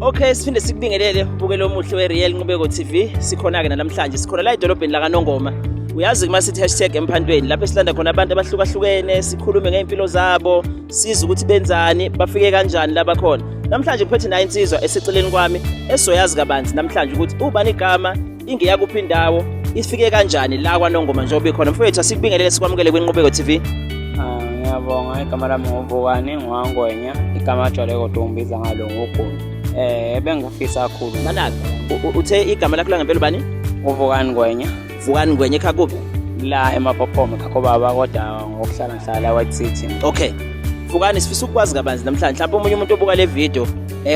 Okay, siphinde sikubingelele mbukelo omuhle we-Real Nqubeko TV. Sikhona-ke namhlanje, sikhona la edolobheni lakaNongoma. Uyazi kuma sithi #emphantweni lapho esilanda khona abantu abahlukahlukene, sikhulume ngey'mpilo zabo, sizwe ukuthi benzani, bafike kanjani la bakhona. Namhlanje ngiphethe nayo insizwa eseceleni kwami esoyazi kabanzi namhlanje ukuthi ubani igama, ingeyakuphi indawo, ifike kanjani la kwaNongoma njengoba ikhona. Mfowethu, asikubingelele, sikwamukele kwiNqubeko TV. Ah, ngiyabonga. Igama lami nguVukani ngwangwenya, igama ajwayele kodwa ungibiza ngalo nguGundi. Bengikufisa kakhulu. Manaka, uthe igama lakho langempela ubani? UVukani Ngwenya. Vukani Ngwenya, ekhaya kuphi? La eMaphophoma ekhaya baba, kodwa ngokuhlala ngihlala la White City. Okay. Vukani, sifisa ukwazi kabanzi namhlanje. Mhlawumbe omunye umuntu obuka le video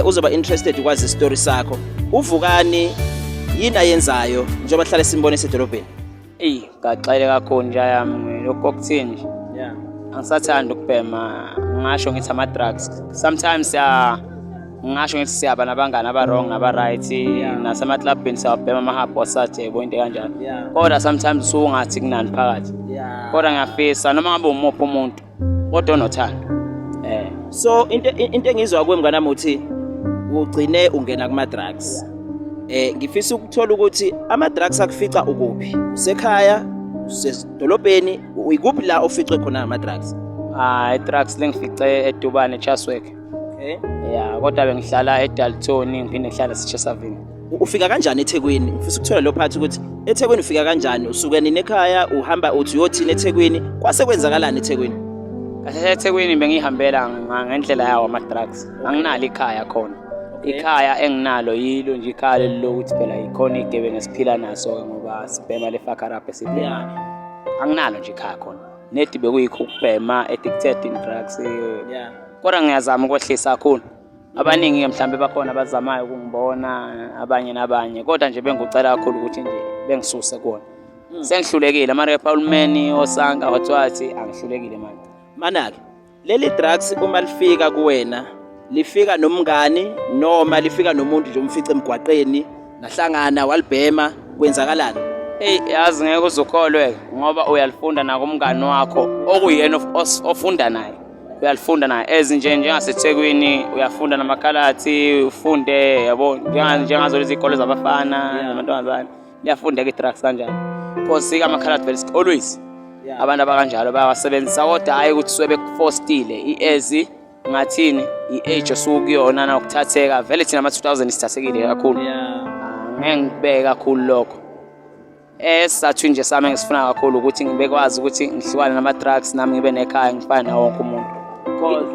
uzoba interested ukwazi isitori sakho. UVukani yini ayenzayo njengoba sihlale simbone esedolobheni? Eyi, gaxele kakhulu nje yami lokho okuthini nje. Angisathandi ukubhema, ngisho ngithi ama-drugs. Sometimes ya ngisho ngithi siyaba nabangani aba-wrong naba-right, nasemaklabhini siyawabhema ama-hub wasathi yebo into kanjalo. Kodwa sometimes usuke ungathi kunani phakathi. Kodwa ngiyafisa noma ngabe umuphi umuntu kodwa onothando. So into engizwa kuwe mngani wami uthi ugcine ungena kuma drugs. Ngifisa ukuthola ukuthi ama drugs akufica ukuphi? Usekhaya, usedolobheni, uyikuphi la oficwe khona ama drugs? Ah, i-drugs lengifice eDubane Chatsworth. Okay. Yeah, kodwa bengihlala eDalton, ngiphinde ngihlala eChesterville. Ufika kanjani eThekwini? Ngifisa ukuthola lo part ukuthi eThekwini ufika kanjani? Usuke nini ekhaya, uhamba uthi uyothini eThekwini? Kwase kwenzakalani eThekwini? Kahle eThekwini bengihambela ngendlela yawo ama-drugs. Anginalo ikhaya khona. Ikhaya enginalo yilo nje ikhaya leli lokuthi phela ikhona igebengu esiphila naso ngoba sibhema le fakarap esibhemayo. Anginalo nje ikhaya khona. Nedi bekuyikho ukubhema, addicted in drugs. Kodwa ngiyazama ukwehlisa kakhulu. Abaningi-ke mhlawumbe bakhona abazamayo ukungibona abanye nabanye, kodwa nje bengikucela kakhulu ukuthi nje bengisuse kuwona. Sengihlulekile ama-rep ahulumeni osanka wathi angihlulekile manje. Manake, leli drugs uma lifika kuwena lifika nomngani noma lifika nomuntu nje umfice emgwaqeni nahlangana walibhema, kwenzakalani? Eyi, yazi ngeke uzukholwe ngoba uyalifunda nakumngani wakho okuyena ofunda naye. Uyalifunda naye as nje njengaseThekwini uyafunda namakhalathi ufunde yabo njengazo lezi zikole zabafana namantombazane, liyafundeka i-drugs kanjalo. Because amakhalathi vele always abantu abakanjalo bayawasebenzisa, kodwa hhayi ukuthi suke bekufostile i-ezi ngathini i-age osuke kuyona nokuthatheka. Vele thina ama-2000 sithathekile kakhulu. Ngeke ngikubeke kakhulu lokho. Esizathu nje sami engisifuna kakhulu ukuthi ngibekwazi ukuthi ngihlukane nama-drugs nami ngibe nekhaya ngifane nawo wonke umuntu. Because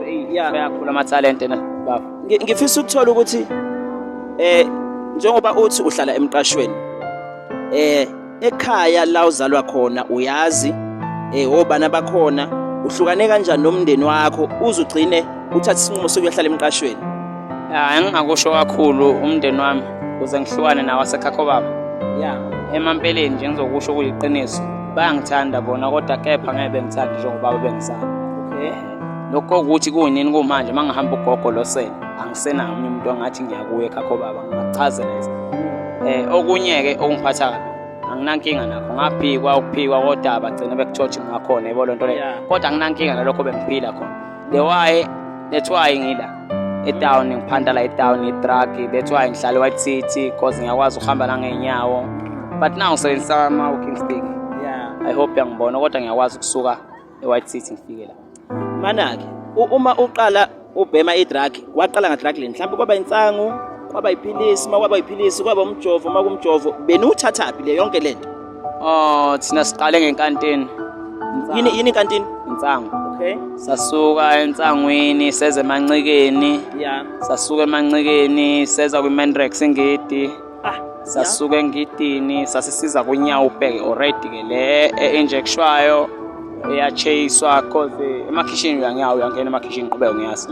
bayakhula amathalente na baba. Ngifisa ukuthola ukuthi njengoba uthi uhlala emqashweni, ekhaya la uzalwa khona uyazi obani abakhona, uhlukane kanjani nomndeni wakho uze ugcine uthathe isinqumo sokuyohlala emqashweni? Engingakusho kakhulu umndeni wami ukuze ngihlukane nawo wasekhakho baba. Emampeleni nje ngizokusho kuyiqiniso, bayangithanda bona kodwa kepha ngeke bengithande njengoba bengizala. Lokho ukuthi kuyinini kumanje uma ngihamba ugogo losele angisenawo omunye umuntu ongathi ngiyakuye ekhakho baba ngingachazela. Okunye-ke okungiphatha kabi anginankinga nakho, ngaphikwa ukuphikwa kodwa bagcina bekuthothi ngakhona yebo lento leyo. Kodwa anginankinga nalokho bengiphila khona. The why, that's why ngila etown, ngiphanda la etown i-drug, that's why ngihlala e-White City because ngiyakwazi ukuhamba nangey'nyawo. But now ngisebenzisa ama-walking stick. I hope uyangibona, kodwa ngiyakwazi ukusuka e-White City ngifike la. Manake, uma uqala ubhema i-drug, waqala nga-drug lane, mhlawumbe kwaba insangu, kwaba iphilisi, uma kwaba iphilisi, kwaba umjovo, uma kumjovo, beniwuthathaphi le yonke lento? Oh, thina siqale ngenkantini. Yini inkantini? Insangu. Sasuka ensangwini seza emancikeni. Sasuka emancikeni seza kwi-Mandrax ingidi. Sasuka engidini sasisiza kuNyawupe already ke le e-injectionwayo eyachaswa cause emakhishini uyangiyawo uyangena emakhishini qhubeka ngiyazi.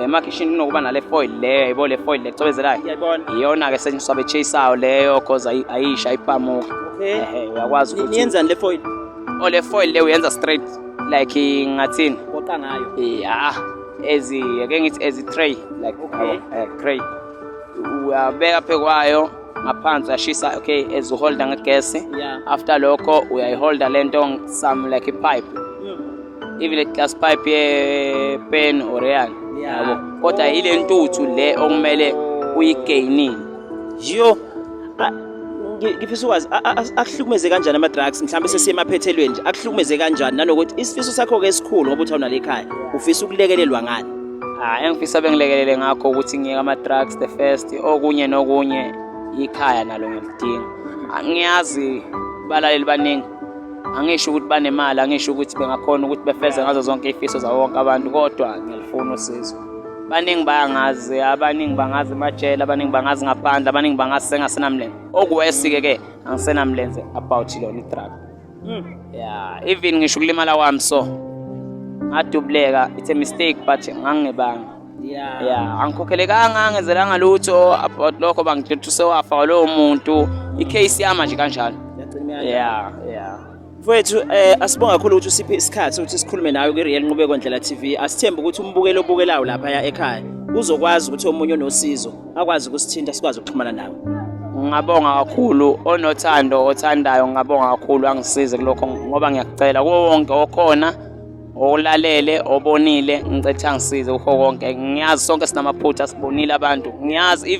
Emakhishini kunokuba nale foil le yabo, le foil lecwebezelayo. Iyona ke esetshenziswa bechasayo leyo cause ayisha ipamuka. Uyakwazi ukuthi niyenzani le foil? Oh, le foil le uyenza straight like ngathini? Goqa ngayo. Yeah, ezi ake ngithi as tray like tray. Uyabeka phekwayo ngaphansi uyashisa, okay, as uholda ngegesi. After lokho uyayiholda lento some like a pipe. Even a glass pipe ye pen or yani. Yabo. Kodwa ile ntuthu le okumele Uyigeyinile. Yo. Ngifisa ukwazi akuhlukumeze kanjani ama-drugs mhlawumbe sesiye emaphethelweni nje akuhlukumeze kanjani nanokuthi isifiso sakho-ke esikhulu ngoba uthi awunalo ekhaya ufisa ukulekelelwa ngani? Ah, engifisa bengilekelele ngakho ukuthi ngiyeke ama-drugs the first, okunye nokunye ikhaya nalo ngiyalidinga. Angiyazi balaleli baningi, angisho ukuthi banemali, angisho ukuthi bengakhona ukuthi befeze ngazo zonke iy'fiso zawo wonke abantu, kodwa ngiyalifuna usizo. Baningi bayangazi, abaningi bangazi emajele, abaningi bangazi ngaphandle, abaningi bangazi sengasenamlenze. Okuwesi-ke ke angisenamlenze about lona i-drug. Yeah, even ngisho ukulimala kwami so ngadubuleka, it's a mistake but ngangingebanga. Yeah, angikhokhelekanga, angenzelanga lutho about lokho, bangitshela ukuthi usewafa lowo muntu, i-case yama nje kanjalo. Yeah. Mfowethu, asibonga kakhulu ukuthi usiphe isikhathi ukuthi sikhulume nawe kwi-Real Nqubeko Ndlela TV. Asithembe ukuthi umbukeli obukelayo lapha ekhaya uzokwazi ukuthi omunye onosizo akwazi ukusithinta sikwazi ukuxhumana nawe. Ngingabonga kakhulu onothando othandayo, ngingabonga kakhulu angisize kulokho ngoba ngiyakucela kuwo wonke okhona olalele obonile, ngicela angisize kukho konke. Ngiyazi sonke sinamaphutha, sibonile abantu, ngiyazi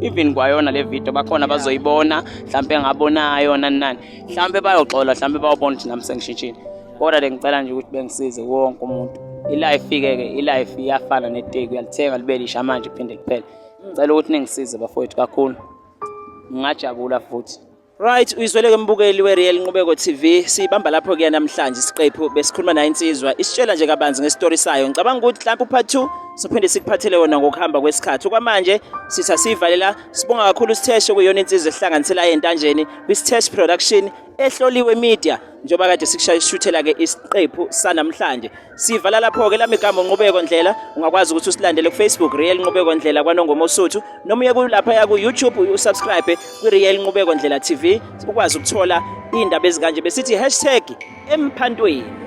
even kwayona le video bakhona bazoyibona mhlambe engabonayo nani nani, mhlambe bayoxola, mhlambe bayobona ukuthi nami sengishintshile, kodwa le ngicela nje ukuthi bengisize wonke umuntu. I-life-ke ke, i-life iyafana neteki, uyalithenga libe lisha manje phinde kuphele. Ngicela ukuthi ningisize bafowethu kakhulu, ngingajabula futhi. Right, uyizwele-ke mbukeli we-Real Nqubeko TV, sibamba lapho-ke namhlanje isiqephu besikhuluma nayo insizwa isitshela nje kabanzi ngesitori sayo. Ngicabanga ukuthi mhlawumbe u-part 2 sophinde sikuphathele wona ngokuhamba kwesikhathi. Okwamanje sitha siyivalela, sibonga kakhulu Sitheshe kuyona insizwa ehlanganisela entanjeni kwi-Sitheshe Production ehloliwe media, njengoba kade sikushuthela-ke isiqephu sanamhlanje. Sivala lapho-ke lami igama Nqubeko Ndlela. Ungakwazi ukuthi usilandele ku-Facebook Real Nqubeko Ndlela kwaNongoma Usuthu, noma uye kulaphaya ku-YouTube usubscribe kwi-Real Nqubeko Ndlela TV ukwazi ukuthola iy'ndaba ezikanje. Besithi hashtag emphantweni.